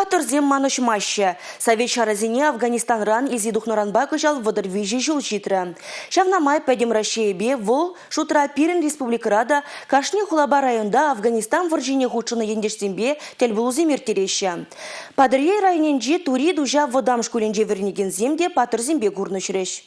Паттӑрсем манӑҫмаҫҫӗ. Совет ҫарӗсене Афганистанран илсе тухнӑранпа кӑҫал 33 ҫул ҫитрӗ. Ҫавна май пӗтӗм Раҫҫейӗпе вӑл шутра пирӗн республикӑра та кашни хулапа районта Афганистан вӑрҫине хутшӑннӑ ентешсемпе тӗлпулусем ирттереҫҫӗ. Патӑрьел районӗнчи Тури Туҫа вӑтам шкулӗнче вӗренекенсем те паттӑрсемпе курнӑҫрӗҫ.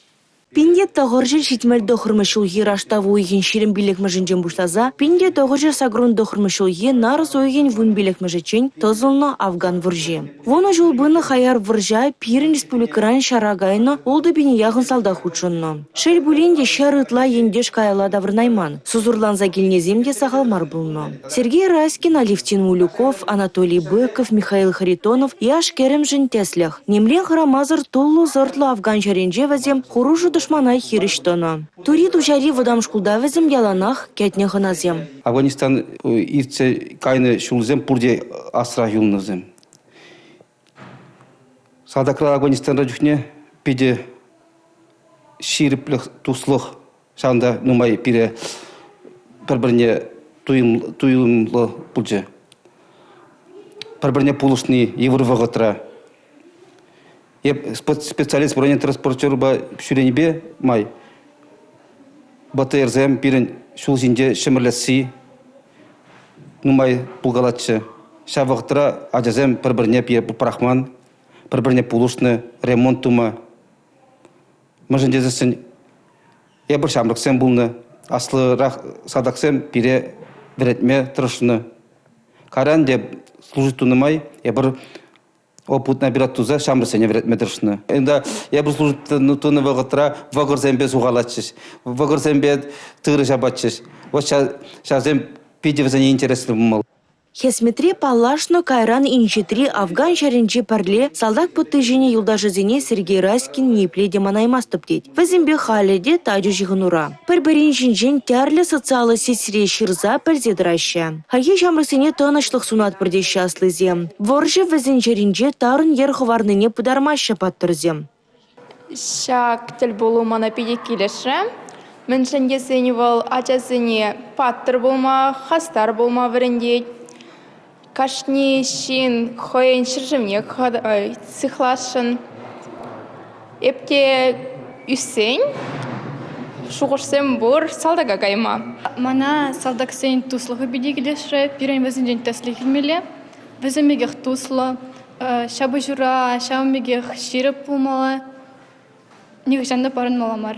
1979 ҫулхи раштав уйӑхӗн 25-мӗшӗнчен пуҫласа 1989 ҫулхи нарӑс уйӑхӗн 15-мӗшӗччен тӑсӑлнӑ Афган вӑрҫи. Вунӑ ҫул пынӑ хаяр вӑрҫа пирӗн республикӑран ҫара кайнӑ 6 пине яхӑн салтак хутшӑннӑ. Шел пулин те, 100 ытла ентеш каялла таврӑнайман. Сусӑрланса килнисем те сахал мар пулнӑ. Сергей Раськин, Алевтин Мулюков, Анатолий Быков, Михаил Харитонов яш-кӗрӗмшӗн тӗслӗх. Нимрен хӑрамасӑр туллӑ-сӑртлӑ Афган ҫӗрӗнче вӗсем хӑрушӑ тӑшмана хирӗҫ тӑнӑ. Тури Туҫари вӑтам шкулта вӗсем яланах кӗтнӗ хӑнасем. Афганистан иртсе кайнӑ ҫулсем пурте асра юлнӑ вӗсем. Салтакра Афганистанра чухне питӗ ҫирӗплӗх, туслӑх ҫавӑнта нумай пире пӗр-пӗрне туйӑмлӑ пулчӗ. Пӗр-пӗрне пулӑшни йывӑр вӑхӑтра. Эп специалист бронетранспортерпа ҫӳренипе май БТРсем пирӗн ҫул ҫинче ҫӗмӗрлесси нумай пулкалатчӗ. Ҫав вӑхӑтра ачасем пӗр-пӗрне пӑрахман, пӗр-пӗрне пулӑшнӑ, ремонт тума. Мӗншӗн тесессӗн эпир ҫамрӑксем пулнӑ, аслӑрах салтаксем пире вӗрентме тӑрӑшнӑ. Кайран те служить тунӑ май эпир опыт набирать туса ҫамрӑксене вӗрентме тӑрӑшнӑ. Унта эпир служить тунӑ вӑхӑтра вӑкӑрсемпе сухалатчӗҫ, вӑкӑрсемпе тырӑ ҫапатчӗҫ. Вот ҫавсем питӗ вӗсене интереслӗ пулмалла. Хӗсметре паллашнӑ, кайран инҫетри Афган ҫӗрӗнче пӗрле салтак пӑтти ҫинӗ юлташӗсене Сергей Раськин ниепле те манаймастӑп тет. Вӗсемпе халӗ те тачӑ ҫыхӑнура. Пӗр-пӗрин ҫинчен тӗрлӗ социаллӑ сетьре ҫырса пӗлсе тӑраҫҫӗ. Хальхи ҫамрӑксене тӑнӑҫлӑх сунатпӑр теҫҫӗ аслисем. Вӑрҫӑ вӗсен чӗринче тарӑн йӗр хӑварнине пытармаҫҫӗ паттӑрсем. Ҫак тӗлпулу мана питӗ килӗшрӗ. Мӗншӗн тесен вӑл ачасене паттӑр пулма, хастар пулма вӗрентет. Кашни ҫын хӑйӗн ҫӗршывне сыхласшӑн. Эп те ӳссен шухӑшсем пур салтака кайма. Мана салтаксен туслӑхӗ питӗ килӗшрӗ. Пирӗн вӗсенчен тӗслӗх илмелле. Вӗсем пекех туслӑ. Ҫапӑҫура ҫавӑн пекех ҫирӗп пулмалла, нихӑҫан та парӑнмалла мар.